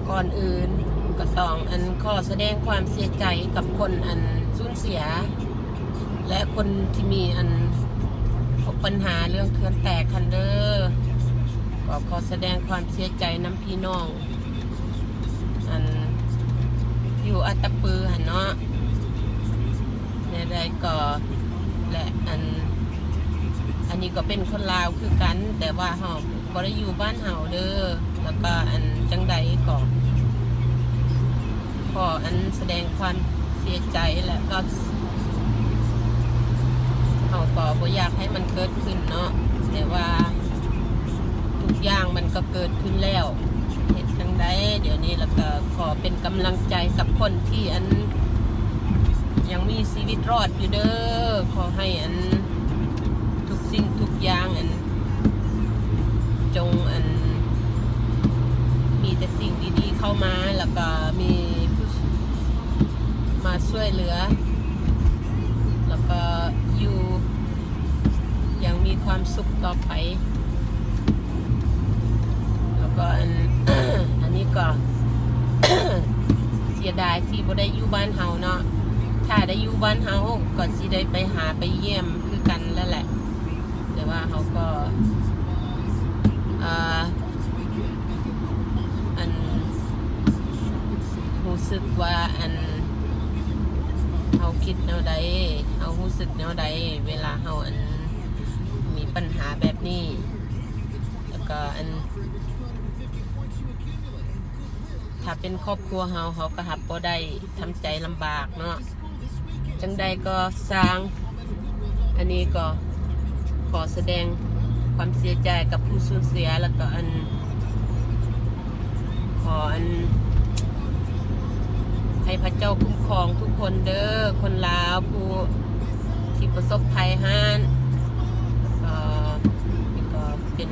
ກ່ອນອື່ນກໍຕ້ອງອັນ ຂໍສະແດງຄວາມເສຍໃຈກັບຄົນອັນສູນເສຍ ແລະ ຄົນທີ່ມີອັນ ພົບບັນຫາເລື່ອງເຂື່ອນແຕກຫັ້ນເດີ. ກໍຂໍສະແດງຄວາມເສຍໃຈນຳພີ່ນ້ອງ ອັນ ຢູ່ອັດຕະປືຫັ້ນເນາະ. ແນວໃດກໍ ແລະ ອັນ ອັນນີ້ກໍເປັນຄົນລາວຄືກັນ ແຕ່ວ່າເຮົາບໍ່ໄດ້ຢູ່ບ້ານເຮົາເດີ. ແລ້ວກໍອັນ ຈັ່ງໃດກໍຂໍອັນ ສະແດງຄວາມເສຍໃຈ ແລະ ກໍ ເຮົາກໍບໍ່ຢາກໃຫ້ມັນເກີດຂຶ້ນເນາະ ແຕ່ວ່າທຸກຢ່າງມັນກໍເກີດຂຶ້ນແລ້ວ ເຮັດຈັ່ງໃດດຽວນີ້. ແລ້ວກໍຂໍເປັນກຳລັງໃຈກັບຄົນທີ່ອັນ ຍັງມີຊີວິດລອດຢູ່ເດີ. ຂໍໃຫ້ອັນ ທຸກສິ່ງທຸກຢ່າງອັນ ຈົ່ງອັນ ມີແຕ່ສິ່ງດີໆເຂົ້າມາ ແລ້ວກໍມີຜູ້ມາຊ່ວຍເຫຼືອ ແລ້ວກໍຢູ່ຢ່າງມີຄວາມສຸກຕໍ່ໄປ. ແລ້ວກໍອັນ ອັນນີ້ກໍ ເສຍດາຍທີ່ບໍ່ໄດ້ຢູ່ບ້ານເຮົາເນາະ. ຖ້າໄດ້ຢູ່ບ້ານເຮົາກໍຊິໄດ້ໄປຫາໄປຢ້ຽມຄືກັນແລ້ວແຫຼະ ແຕ່ວ່າເຮົາກໍ ເອີ ອັນ ຮູ້ສຶກວ່າອັນ ເຮົາຄິດແນວໃດ ເຮົາຮູ້ສຶກແນວໃດ ເວລາເຮົາອັນ ມີບັນຫາແບບນີ້ ແລ້ວກໍອັນ ຖ້າເປັນຄອບຄົວເຮົາ ເຮົາກໍຮັບບໍ່ໄດ້ ທຳໃຈລຳບາກເນາະ. ຈັ່ງໃດກໍຊ່າງ ອັນນີ້ກໍຂໍສະແດງຄວາມເສຍໃຈກັບຜູ້ສູນເສຍ ແລ້ວກໍອັນ ຂໍອັນ ໃຫ້ພະເຈົ້າຄຸ້ມຄອງທຸກຄົນເດີ ຄົນລາວຜູ້ທີ່ປະສົບໄພຫັ້ນ. ເອີ ນີ້ກໍເປັນ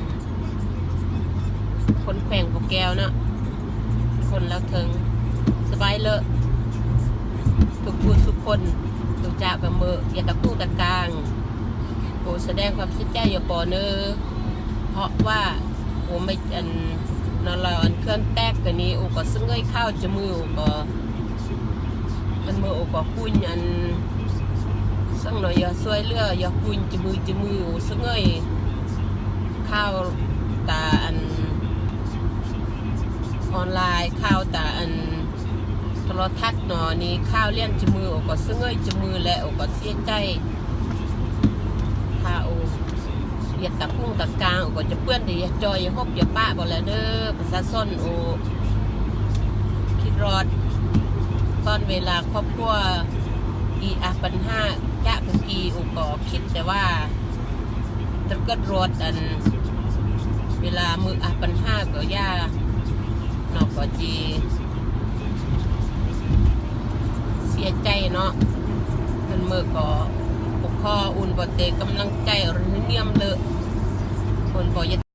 ຄົນແຂວງບໍ່ແກ້ວເນາະ ຄົນລາວເທິງ ສະບາຍເລີ ທຸກຜູ້ທຸກຄົນ ທຸກຈາກກັນເມີ ຢ່າຕະກຸຕະກາງ. ໂອ ສະແດງຄວາມເສຍໃຈຢູ່ປໍເນີ ເພາະວ່າ ໂອ ໄມ່ ອັນ ນອນລາວ ອັນ ເຂື່ອນແຕກກະນີ້ ໂອ ກໍສະເຫງີຍຂ່າວຈະມື ໂອ ກໍ ອັນ ເມີ ໂອ ກໍກຸຍ ອັນ ສັງເນາະ ຢ່າຊ່ວຍເຫຼືອ ຢ່າກຸຍຈະມື ຈະມື ໂອ ສະເຫງີຍ ຂ່າວຕາອັນອອນລາຍ ຂ່າວຕາອັນໂທລະທັດເນາະ ນີ້ຂ່າວລຽນຈະມື ໂອກໍສະເຫງີຍຈະມືແຫຼະ ໂອກໍເສຍໃຈ ຖ້າໂອ ເຮັດຕະກຸງຕະກາງ ໂອກໍຈະເປື້ອນ ຈະຈ່ອຍ ຢ່າຫົບຢ່າປະບໍ່ແລະເດີ ປະຊາຊົນ ໂອ ຄິດຮອດຕອນເວລາຄອບຄົວ ອີອາ ບັນຫາຈະກະກີ ໂອກໍຄິດແຕ່ວ່າ ຕະເກີດຮອດອັນ ເວລາມື້ອາ ບັນຫາກໍຢ່າເນາະ ກໍຈີເສຍໃຈເນາະ. ເພິ່ນເມີກໍ ໂອ ຂໍອຸ່ນບໍ່ເຕກຳລັງໃຈ ເຮືອງນຽມເລີ ຄົນບໍ່ຢາກ